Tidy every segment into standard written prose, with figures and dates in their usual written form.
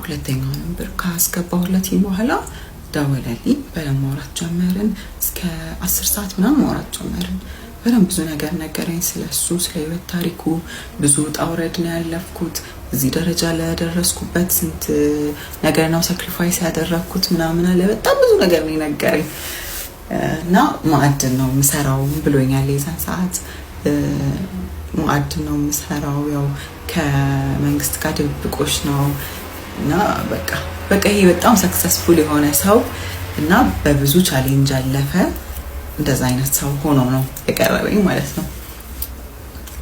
ሁለተኛውንም ብር ካስገባሁለት በኋላ ደወለልኝ። በደንብ ማውራት ጀመርን። እስከ 10 ሰዓት ምናምን ማውራት ጀመርን። በደንብ ብዙ ነገር ነገረኝ ስለ እሱ፣ ስለ ህይወት ታሪኩ። ብዙ ውጣ ውረድ ነው ያለፍኩት፣ እዚህ ደረጃ ለደረስኩበት ስንት ነገር ነው sacrifice ያደረግኩት ምናምን አለ። በጣም ብዙ ነገር ነው የነገረኝ እና ማዕድን ነው የምሰራው ብሎኛል። የዛን ሰዓት ማዕድን ነው የምሰራው፣ ያው ከመንግስት ጋር ድብብቆሽ ነው እና በቃ ይሄ በጣም successful የሆነ ሰው እና በብዙ challenge ያለፈ እንደዛ አይነት ሰው ሆኖ ነው የቀረበኝ ማለት ነው።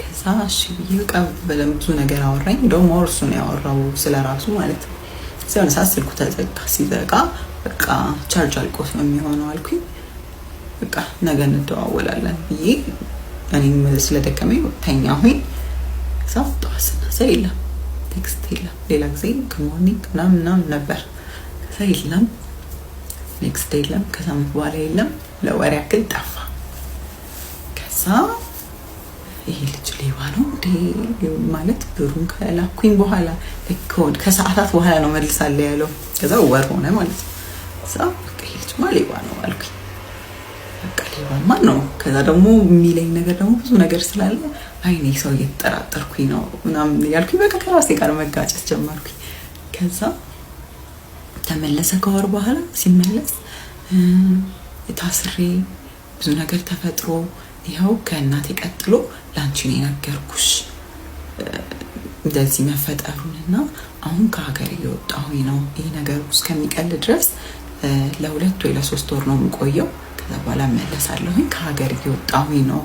ከዛ እሺ ብዬ በቃ በደንብ ብዙ ነገር አወራኝ። እንደውም more እሱ ነው ያወራው ስለ ራሱ ማለት ነው። ሲሆን ሰዓት ስልኩ ተዘጋ። ሲዘጋ በቃ charge አልቆት ነው የሚሆነው አልኩኝ። በቃ ነገ እንደዋወላለን ብዬ እኔም ስለደከመኝ ተኛሁኝ። ከዛ ጠዋት ስነሳ የለም፣ text የለም። ሌላ ጊዜ good morning ምናምን ምናምን ነበር። ከዛ የለም፣ next የለም፣ ከሳምንት በኋላ የለም። ለወር ያክል ጠፋ። ከዛ ይሄ ልጅ ሌባ ነው እንዴ? ማለት ብሩን ከላኩኝ በኋላ ከሰዓታት በኋላ ነው መልሳለሁ ያለው። ከዛ ወር ሆነ ማለት ነው። ከዛ በቃ ይሄ ልጅማ ሌባ ነው አልኩኝ። በቃ ሌባማ ነው። ከዛ ደግሞ የሚለኝ ነገር ደግሞ ብዙ ነገር ስላለ አይ እኔ ሰው እየተጠራጠርኩኝ ነው ምናምን ያልኩኝ፣ በቃ ከራሴ ጋር መጋጨት ጀመርኩኝ። ከዛ ተመለሰ። ከወር በኋላ ሲመለስ ታስሬ ብዙ ነገር ተፈጥሮ ይኸው ከእናቴ ቀጥሎ ለአንቺ ነው የነገርኩሽ እንደዚህ መፈጠሩን እና አሁን ከሀገር እየወጣሁኝ ነው። ይህ ነገር እስከሚቀል ድረስ ለ2 ወይ ለ3 ወር ነው የምቆየው። ከዛ በኋላ እመለሳለሁኝ። ከሀገር እየወጣሁኝ ነው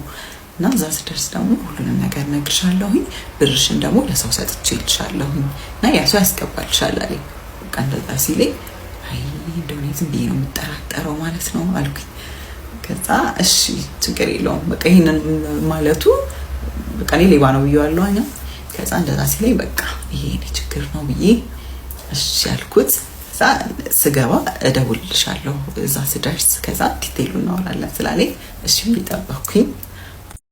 እና እዛ ስደርስ ደግሞ ሁሉንም ነገር እነግርሻለሁኝ። ብርሽን ደግሞ ለሰው ሰጥቼልሻለሁኝ እና ያ ሰው ያስገባልሻል አለኝ። በቃ እንደዛ ሲለኝ አይ እንደሆነ ዝም ብዬ ነው የምጠራጠረው ማለት ነው አልኩኝ። ከዛ እሺ ችግር የለውም፣ በቃ ይሄንን ማለቱ በቃ እኔ ሌባ ነው ብዬዋለሁ። ከዛ እንደዛ ሲለኝ በቃ ይሄ የእኔ ችግር ነው ብዬ እሺ ያልኩት። ከዛ ስገባ እደውልልሻለሁ እዛ ስደርስ፣ ከዛ detail ኡ እናወራለን ስላለኝ እሺ ብዬ ጠበኩኝ።